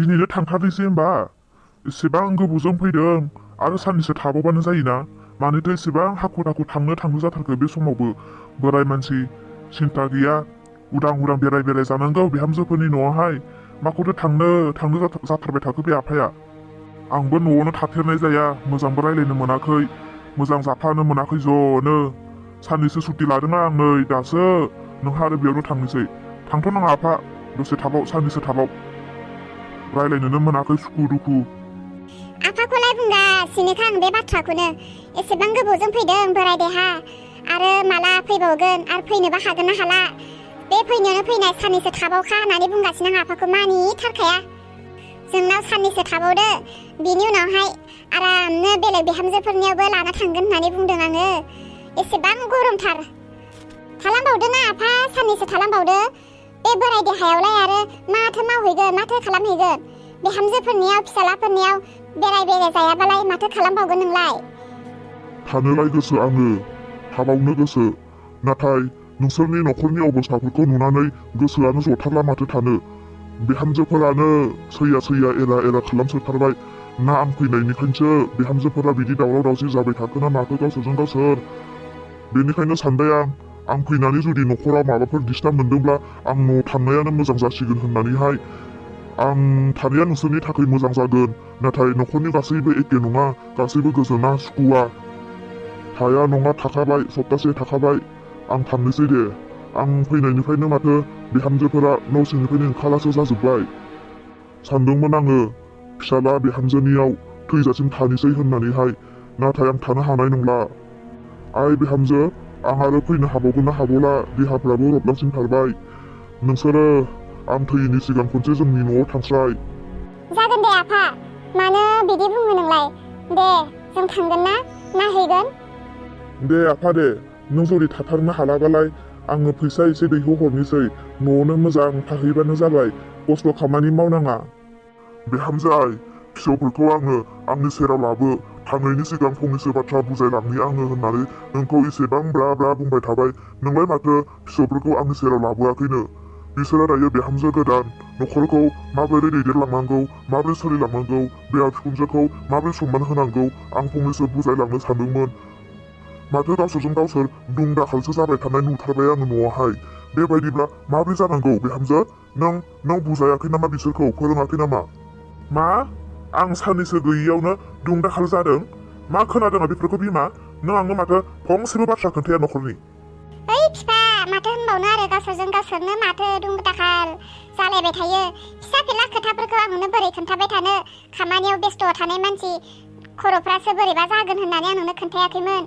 दिनैनो थांथारनोसै होमबा एसेबां गोबावजों फैदों आरो साननैसो थाबावबानो जायोना मानोथो एसेबां हाखु दाखु थांनो जाथारखो बे समावबो बोराय मानसि सिन्था गैया उदां बेराय जानांगौ बिहामजोफोरनि न'आवहाय माखौथो थांनो जाथारबाय थाखो बे आफाया आंबो न'आवनो थाथेरनाय जाया मोजांबो रायलायनो मोनाखै मोजां जाफानो मोनाखै ज'नो साननैसो सुटि लादों आं नै दासो नोंहा आरो बेयावनो थांनोसै थांथ'नाङा आफा दसे थाबाव साननैसो थाबाव रायलायनोनो मोनाखै सुखु दुखु आफाखौलाय बुंगासिनोखा आं बे बाथ्राखौनो एसेबां गोबावजों फैदों बोराय देहा आरो माला फैबावगोन आरो फैनोबा हागोन ना हाला बे फैनायावनो फैनाय साननैसो थाबावखा होननानै बुंगासिनो आं आफाखौ मानिथारखाया जोंनाव साननैसो थाबावदो बिनि उनावहाय आरामनो बेलेग बिहामजोफोरनियावबो लाना थांगोन होननानै बुंदों आङो एसेबां गरमथार थालांबावदो ना आफा साननैसो थालांबावदो बे बोराय देहायावलाय आरो माथो मावहैगोन माथो खालामहैगोन बिहामजोफोरनियाव फिसालाफोरनियाव बेराय जायाबालाय माथो खालामबावगोन नोंलाय थानोलाय गोसो आङो थाबावनो गोसो नाथाय नोंसोरनि न'खरनि अबस्थाफोरखौ नुनानै गोसोआनो जथारला माथो थानो बिहामजोफोरानो सैया एरा खालामसोथारबाय ना आं फैनायनिखायसो बिहामजोफोरा बिदि दावराव दावसि जाबाय थाखो ना माखो गावसोरजों गावसोर बेनिखायनो सानबाय आं फैनानै जुदि न'खराव माबाफोर डिस्टार्ब मोनदोंब्ला आं न'आव थांनायानो मोजां जासिगोन होननानैहाय आं थानाया नोंसोरनि थाखाय मोजां जागोन नाथाय न'खरनि गासैबो एखे नङा गासैबो गोजोना सुखुवा थाया नङा थाखाबाय सप्तासे थाखाबाय आं थांनोसै दे आं फैनायनिफ्रायनो माथो बिहामजोफोरा न' सिंनिफ्रायनो ओंखारासो जाजोब्बाय सानदोंमोन आङो फिसाला बिहामजोनियाव थैजासिम थानोसै होननानैहाय नाथाय आं थानो हानाय नंला आइ बिहामजो आं आरो फैनो हाबावगोन ना हाबावला देहाफ्राबो रबलांसिनथारबाय नोंसोरो आं थैयैनि सिगां खनसे जोंनि न'आव थांस्राय जागोन दे आफा मानो बिदि बुङो नोंलाय दे जों थांगोन ना नाहैगोन दे आफा दे नों जुदि थाथारनो हालाबालाय आङो फैसा एसे दैहोहरनोसै न'आवनो मोजां थाहैबानो जाबाय खस्थ' खामानि मावनाङा बिहामजो आइ फिसौफोरखौ आङो आंनि सेराव लाबो थांनायनि सिगां फंनैसो बाथ्रा बुजायलांनि आङो होननानै नोंखौ एसेबां ब्रा बुंबाय थाबाय नोंलाय माथो फिसौफोरखौ आंनि सेराव लाबोआखैनो बिसोरो दायो बिहामजो गोदान न'खरखौ माबोरै दैदेनलांनांगौ माबोरै सोलिलांनांगौ बिहाव बिखुनजोखौ माबोरै सनमान होनांगौ आं फंनैसो बुजायलांनो सानदोंमोन माथो गावसोरजों गावसोर दुं दाखालसो जाबाय थानाय नुथारबाय आङो न'आवहाय बेबायदिब्ला माबोरै जानांगौ बिहामजो नों बुजायाखै नामा बिसोरखौ फोरोङाखै नामा मा आं साननैसो गैयियावनो दुं दाखाल जादों मा खोनादों बेफोरखौ बिमा नों आंनो माथो फंसेबो बाथ्रा खोन्थाया न'खरनि ओइ फिफा माथो होनबावनो आरो गावसोरजों गावसोरनो माथो दुं दाखाल जालायबाय थायो फिसा फिला खोथाफोरखौ आंनो बोरै खोन्थाबाय थानो खामानियाव बेस्थ' थानाय मानसि खर'फ्रासो बोरैबा जागोन होननानै आंनो खोन्थायाखैमोन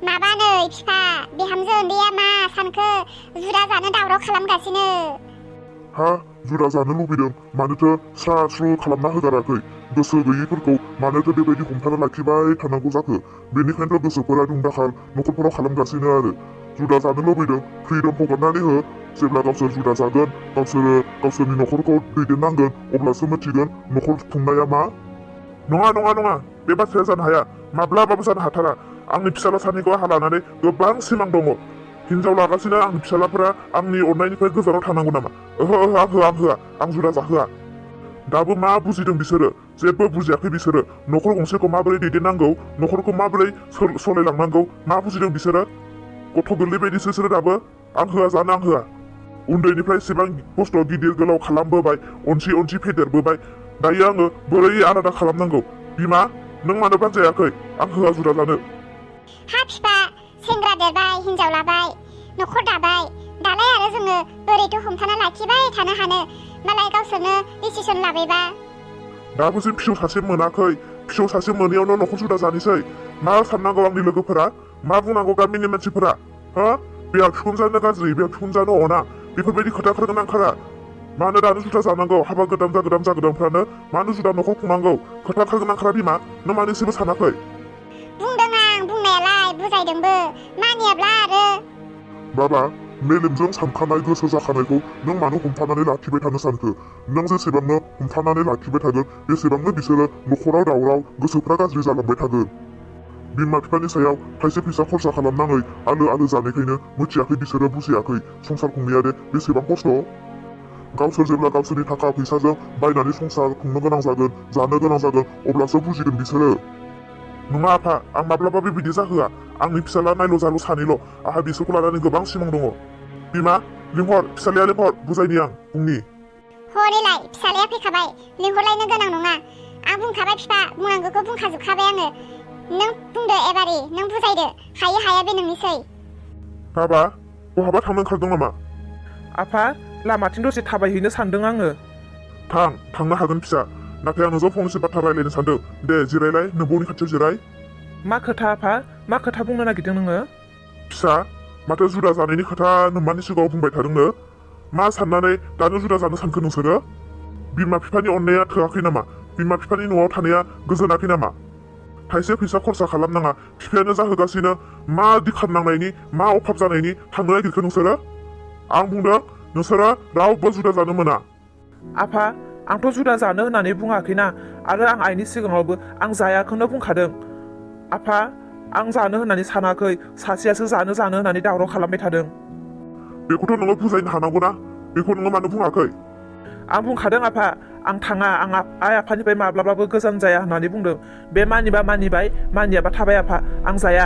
माबा नै फिफा बिहामजो उन्दैया मा सानखो जुदा जानो दावराव खालामगासिनो हा जुदा जानो लुबैदों मानोथो स्रा खालामना होगाराखै गोसो गैयैफोरखौ मानोथो बेबायदि हमथाना लाखिबाय थानांगौ जाखो बेनिखायनोथ' गोसोफोरा दुं दाखाल न'खरफोराव खालामगासिनो आरो जुदा जानो लुबैदों फ्रिदम हगारनानै हो जेब्ला गावसोर जुदा जागोन गावसोरो गावसोरनि न'खरखौ दैदेननांगोन अब्लासो मिथिगोन न'खर खुंनाया मा नङा बे बाथ्राया जानो हाया माब्लाबाबो जानो हाथारा आंनि फिसाला सानैखौ आहा लानानै गोबां सिमां दङ हिनजाव लागासिनो आंनि फिसालाफोरा आंनि अननायनिफ्राय गोजानाव थानांगौ नामा ओहो आं होआ आं जुदा जाहोआ दाबो मा बुजिदों बिसोरो जेबो बुजियाखै बिसोरो न'खर गंसेखौ माबोरै दैदेननांगौ न'खरखौ माबोरै सालायलांनांगौ मा बुजिदों बिसोरो गथ' गोरलै बायदिसो बिसोरो दाबो आं होआ जानो आं होआ उन्दैनिफ्राय एसेबां खस्थ' गिदिर गोलाव खालामबोबाय अनसि फेदेरबोबाय दायो आङो बोरै आलादा खालामनांगौ बिमा नों मानोबा जायाखै आं होआ जुदा जानो हा फिफा सेंग्रा देरबाय हिनजाव लाबाय न'खर दाबाय दालाय आरो जोङो बोरैथो हमथाना लाखिबाय थानो हानो मालाय गावसोरनो डिसिसन लाबायबा दाबो जों फिसौ सासे मोनाखै फिसौ सासे मोनैयावनो न'खर जुदा जानोसै मा साननांगौ आंनि लोगोफोरा मा बुंनांगौ गामिनि मानसिफोरा हो बिहाव बिखुनजोआनो गाज्रि बिहाव बिखुनजोआनो अना बेफोरबायदि खोथाफोरखौ नांखारा मानो दानो जुदा जानांगौ हाबा गोदान जागोदानफ्रानो मानो जुदा न'खर खुंनांगौ खोथा नांखारा बिमा नों मानो एसेबो सानाखै बुंदों आं बुंनायालाय बुजायदोंबो मानियाब्ला आरो बाबा मेलेमजों सानखानाय गोसो जाखानायखौ नों मानो हमथानानै लाखिबाय थानो सानखो नों जेसेबांनो हमथानानै लाखिबाय थागोन बेसेबांनो बिसोरो न'खराव दावराव गोसोफ्रा गाज्रि जालांबाय थागोन बिमा बिफानि सायाव खायसे फैसा खरसा खालामनाङै आलो जानायखायनो मिथियाखै बिसोरो बुजियाखै संसार खुंनाया दे बेसेबां खस्थ' गावसोर जेब्ला गावसोरनि थाखा फैसाजों बायनानै संसार खुंनो गोनां जागोन जानो गोनां जागोन अब्लासो बुजिगोन बिसोरो नङा आफा आं माब्लाबाबो बिदि जाहोआ आंनि फिसाला नायल' जाल' सानैल' आंहा बिसोरखौ लानानै गोबां सिमां दङ बिमा लिंहर फिसालाया लिंहर बुजायनि आं बुंनि हरैलाय फिसालाया फैखाबाय लिंहरलायनो गोनां नङा आं बुंखाबाय फिफा बुंनांगौखौ बुंखाजोबखाबाय आङो नों बुंदो एबारि नों बुजायदो हायो हाया बे नोंनिसै बाबा बहाबा थांनो ओंखारदों नामा आफा लामाथिं दसे थाबायहैनो सानदों आङो थांनो हागोन फिसा नाथाय आं नोंजों फंनैसो बाथ्रा रायलायनो सानदों दे जिरायलाय नोंबौनि खाथियाव जिराय मा खोथा आफा मा खोथा बुंनो नागिरदों नोङो फिसा माथो जुदा जानायनि खोथा नोम्मानि सिगाङाव बुंबाय थादोंनो मा साननानै दानो जुदा जानो सानखो नोंसोरो बिमा बिफानि अननाया थोआखै नामा बिमा बिफानि न'आव थानाया गोजोनाखै नामा थाइसे फैसा खरसा खालामनाङा बिफायानो जाहोगासिनो मा दिखार नांनायनि मा अभाब जानायनि थांनो नागिरखो नोंसोरो आं बुंदों नोंसोरो रावबो जुदा जानो मोना आफा आंथ' जुदा जानो होननानै बुङाखैना आरो आं आइनि सिगाङावबो आं जायाखौनो बुंखादों आफा आं जानो होननानै सानाखै सासेयासो जानो होननानै दावराव खालामबाय थादों बेखौथ' नोङो बुजायनो हानांगौना बेखौ नोङो मानो बुङाखै आं बुंखादों आफा आं थाङा आं आइ आफानिफ्राय माब्लाबाबो गोजान जाया होननानै बुंदों बे मानिबा मानिबाय मानियाबा थाबाय आफा आं जाया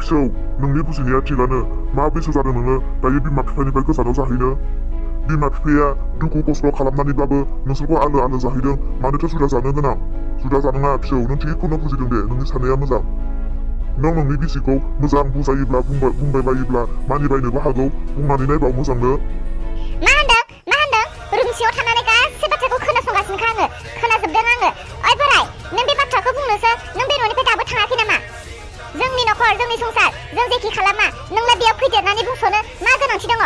फिसौ नोंनि बुजिनाया थिगानो मा बैसो जादों नोङो दायो बिमा बिफानिफ्राय गोजानाव जाहैनो बिमा बिफाया दुखु खस्थ' खालामनानैब्लाबो नोंसोरखौ आलो आलो जाहैदों मानोथो जुदा जानो गोनां जुदा जानाङा फिसौ नों थिगखौनो बुजिदों दे नोंनि साननाया मोजां नों नोंनि बिसिखौ मोजां बुजायोब्ला बुंबाय बायोब्ला मानिबायनोबो हागौ बुंनानै नायबाव मोजांनो मा होनदों रुम सिङाव थानानै गासै बाथ्राखौ खोनासंगासिनोखा आङो खोनाजोबदों आङो ओइ बोराय नों बे बाथ्राखौ बुंनोसो नों बे न'निफ्राय दाबो थाङाखै नामा जोंनि न'खर जोंनि संसार जों जेखि खालामा नोंलाय बेयाव फैदेरनानै बुंस'नो मा गोनांथि दङ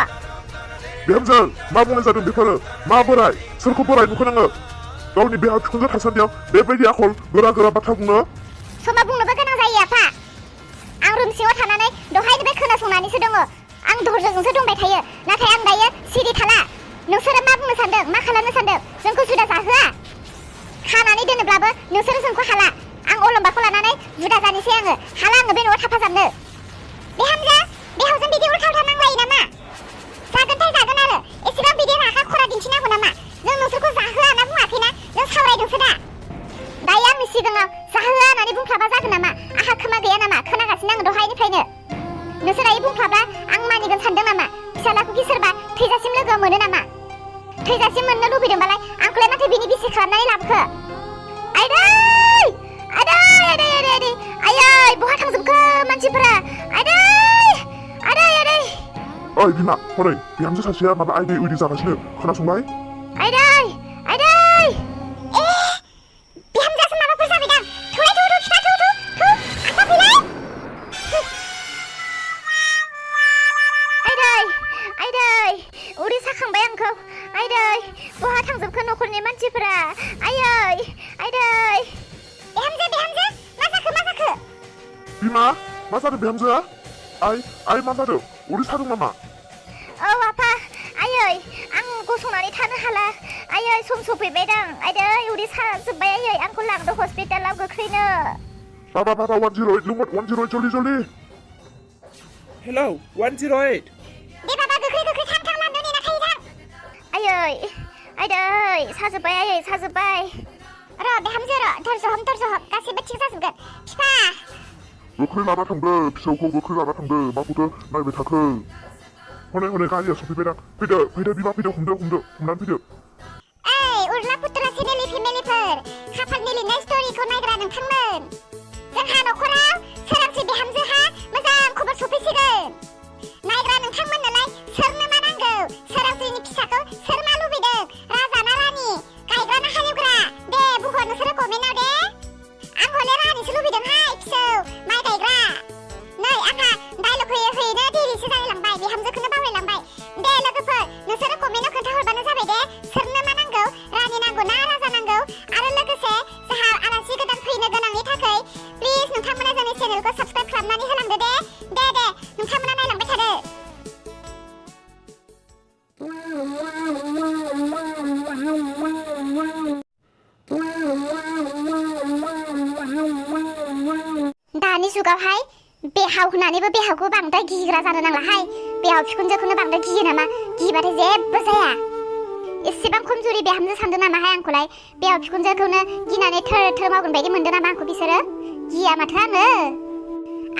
बिहामजो मा बुंनाय जादों बेफोरो मा बोराय सोरखौ बोराय नुखो नोङो गावनि बिहाव बिखुनजो थासान्दियाव बेबायदि आखल गोरा बाथ्रा बुंनो समा बुंनोबो गोनां जायो आफा आं रुम सिङाव थानानै दहायनिफ्राय खोनासंनानैसो दङ आं धर्जजोंसो दंबाय थायो नाथाय आं दायो सिरि थाला नोंसोरो मा बुंनो सानदों मा खालामनो सानदों जोंखौ जुदा जाहोआ खानानै दोनोब्लाबो नोंसोरो जोंखौ हाला आं अलम्बाखौ लानानै जुदा जानोसै आङो हाला आङो बे न'आव थाफाजाबनो बेहावजों बिदि उल्था नांलायो नामा जागोनथाय जागोन आरो एसेबां बिदि रागा खरा दिन्थिनांगौ नामा जों नोंसोरखौ जाहोआ होनना बुङाखैना जों सावरायदोंसो दा दायो आंनि सिगाङाव जाहोआ होननानै बुंफ्लाबा जागोन नामा आहा खोमा गैया नामा खोनागासिनो आङो दहायनिफ्रायनो नोंसोर दायो बुंफ्लाबा आं मानिगोन सानदों नामा फिसालाखौ सोरबा थैजासिम लोगो मोनो नामा थैजासिम मोननो लुबैदोंबालाय आंखौलाय माथो बिनि बिसि खालामनानै लाबोखो आइदै आयै बहा थांजोबखो मानसिफोरा आइदै ओइ बिमा हरै बिहामजो सासेया माबा आइदै उइदै जागासिनो खोनासंबाय आइदै बिहामजोआसो माबाफोर जाबायदां थौलाय थौ बिफा थौ आफा फैलाय आइदै उदै साखांबाय आंखौ आइदै बहा थांजोबखो न'खरनि मानसिफोरा आइदै बिहामजो मा जाखो बिमा मा जादों बिहामजोआ आइ मा जादों उदै सादों नामा औ आफा आयै आं गसंनानै थानो हाला आयै सम सफैबायदां आइदै उदै साजोब्बाय आयै आंखौ लांदो हस्पिटालाव गोख्रैनो बाबा 108 लिंहर 108 जल्दि हेलौ 108 दे बाबा गोख्रै थां लांदो नेना थायो थां आइदै साजोब्बाय आयै साजोब्बाय र' बिहामजो र' धरज' हम गासिबो थिग जाजोबगोन फिफा गोख्रै लाना थांदो फिसौखौ गोख्रै लाना थांदो माखौथो नायबाय थाखो हनै गारिया सफैबायदां फैदो बिमा फैदो हमनानै फैदो ओइ उर्ला पुत्रा चेनेलनि फेमिलिफोर खाफालनि लिरनाय स्ट'रिखौ नायग्रा नोंथांमोन जोंहा न'खराव सोरांसि बिहामजोहा मोजां खबर सफैसिगोन नायग्रा नोंथांमोननोलाय सोरनो मा नांगौ सोरांसिनि फिसाखौ सोर मा लुबैदों राजा ना रानि गायग्रा ना हालेवग्रा दे बुंहर नोंसोरो कमेन्टआव दे आं हले रानिसो लुबैदोंहाय फिसौ माइ गायग्रा नै आंहा डायलग होयैनो देरिसो जालांबाय बिहामजोखौनो बावलायलांबाय दे लोगोफोर नोंसोरो कमेन्टआव खोन्थाहरबानो जाबाय दे सोरनो मा नांगौ रानि नांगौ ना राजा नांगौ आरो लोगोसे जोंहा आलासि गोदान फैनो गोनांनि थाखाय प्लिज नोंथांमोना जोंनि चेनेलखौ साबस्क्राइब खालामनानै होलांदो दे नोंथांमोना नायलांबाय थादो दानि जुगावहाय बेहाव होननानैबो बेहावखौ बांद्राय गिग्रा जानो नांलाहाय बेहाव बिखुनजोखौनो बांद्राय गियो नामा गिबाथाय जेबो जाया एसेबां खमजुरि बिहामजो सानदों नामाहाय आंखौलाय बेयाव बिखुनजोखौनो गिनानै थोर थोर मावगोन बायदि मोनदों नामा आंखौ बिसोरो गिया माथो आङो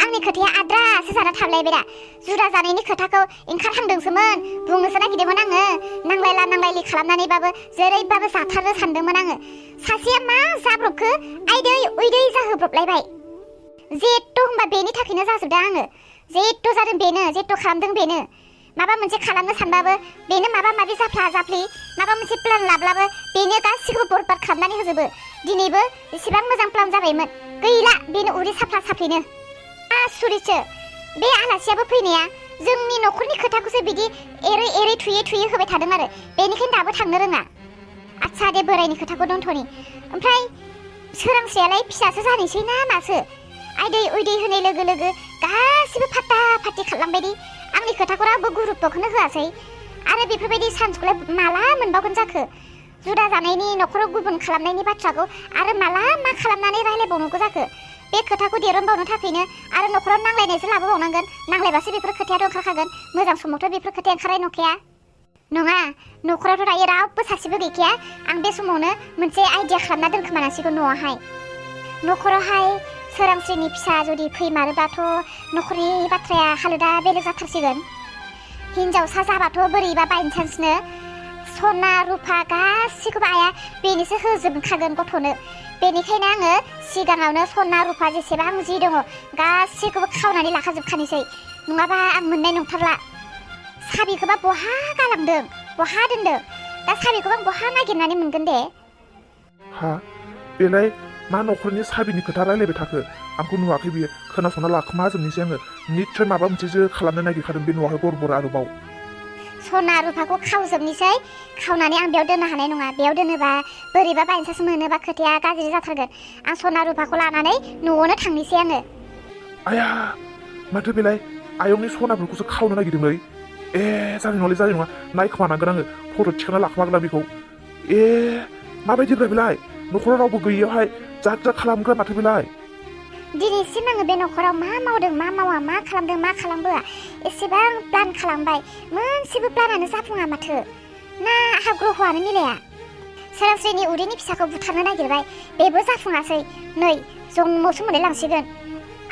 आंनि खोथाया आद्रासो जाना थाबलायबाय दा जुदा जानायनि खोथाखौ ओंखारहांदोंसोमोन बुंनोसो नागिरदोंमोन आङो नांलायला नांलायलि खालामनानैबाबो जेरैबाबो जाथारनो सानदोंमोन आङो सासेया मा जाब्रबखो आइदै उइदै जाहोब्रबलायबाय जेट्ट' होनबा बेनि थाखायनो जाजोबदों आङो जेट्ट' जादों बेनो जेट्ट' खालामदों बेनो माबा मोनसे खालामनो सानबाबो बेनो माबा माबि जाफ्ला जाफ्लि माबा मोनसे प्लान लाब्लाबो बेनो गासिखौबो बरबाद खालामनानै होजोबो दिनैबो एसेबां मोजां प्लान जाबायमोन गैला बेनो उदै साफ्ला साफ्लिनो आसुरितसो बे आलासियाबो फैनाया जोंनि न'खरनि खोथाखौसो बिदि एरै एरै थुयै थुयै होबाय थादों आरो बेनिखायनो दाबो थांनो रोङा आच्छा दे बोरायनि खोथाखौ दोनथ'नि ओमफ्राय सोरांस्रियालाय फिसासो जानोसै ना मासो आइदै उइदै होनाय लोगो लोगो गासिबो फाटा फाटि खालामबायदि आंनि खोथाखौ रावबो गुरुत्वखौनो होआसै आरो बेफोरबायदि सान्सखौलाय माला मोनबावगोन जाखो जुदा जानायनि न'खराव गुबुन खालामनायनि बाथ्राखौ आरो माला मा खालामनानै रायलायबावनांगौ जाखो बे खोथाखौ दिरुनबावनो थाखायनो आरो न'खराव नांलायनायसो लाबोबावनांगोन नांलायबासो बेफोर खोथायाथ' ओंखारखागोन मोजां समावथ' बेफोर खोथाया ओंखारनाय नंखाया नङा न'खरावथ' दायो रावबो सासेबो गैखाया आं बे समावनो मोनसे आइडिया खालामना दोनखोमानांसिगौ न'आवहाय न'खरावहाय सोरांस्रिनि फिसा जुदि फैमारोबाथ' न'खरनि बाथ्राया हालोदा बेलेग जाथारसिगोन हिनजावसा जाबाथ' बोरैबा बायचान्सनो सना रुफा गासिखौबो आइया बेनोसो होजोबखागोन गथ'नो बेनिखायनो आङो सिगाङावनो सना रुफा जेसेबां जि दङ गासिखौबो खावनानै लाखाजोबखानोसै नङाबा आं मोननाय नंथारला साबिखौबा बहा गालांदों बहा दोनदों दा साबिखौबो आं बहा नागिरनानै मोनगोन दे हा बेलाय मा न'खरनि साबिनि खोथा रायलायबाय थाखो आंखौ नुवाखै बियो खोनासंना लाखोमाजोबनोसै आङो निस्सय माबा मोनसेसो खालामनो नागिरखादों बे नुवाखै बरबर आरोबाव सना रुफाखौ खावजोबनोसै खावनानै आं बेयाव दोननो हानाय नङा बेयाव दोनोबा बोरैबा बायचान्स मोनोबा खोथाया गाज्रि जाथारगोन आं सना रुफाखौ लानानै न'आवनो थांनोसै आङो आया माथो बेलाय आयंनि सनाफोरखौसो खावनो नागिरदोंलै ए जानाय नङा नायखोमानांगोन आङो फट' थिखांना लाखोमागोन बेखौ ए माबायदिब्रा बेलाय न'खराव रावबो गैयियावहाय जात जात खालामग्रा माथो बेलाय दिनैसिम आङो बे न'खराव मा मावदों मा मावा मा खालामदों मा खालामबोआ एसेबां प्लान खालामबाय मोनसेबो प्लानानो जाफुङा माथो ना आंहा ग्रह'आनो मिलाया सोरांस्रिनि उदैनि फिसाखौ बुथारनो नागिरबाय बेबो जाफुङासै नै जन्मसो मोनलाय लांसिगोन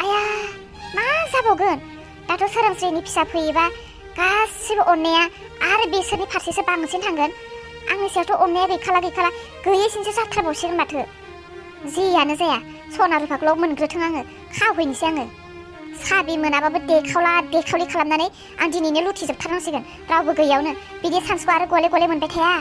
आया मा जाबावगोन दाथ' सोरांस्रिनि फिसा फैयोबा गासिबो अननाया आरो बिसोरनि फारसेसो बांसिन थांगोन आंनि सायावथ' अननाया गैखाला गैयैसिनसो जाथारबावसिगोन माथो जियानो जाया सना रुफाखौल' मोनग्रोथों आङो खावहैनोसै आङो साबि मोनाबाबो देखावला देखावलि खालामनानै आं दिनैनो लुथिजोबथारनांसिगोन रावबो गैयावनो बिदि सान्सखौ आरो गले गले मोनबाय थाया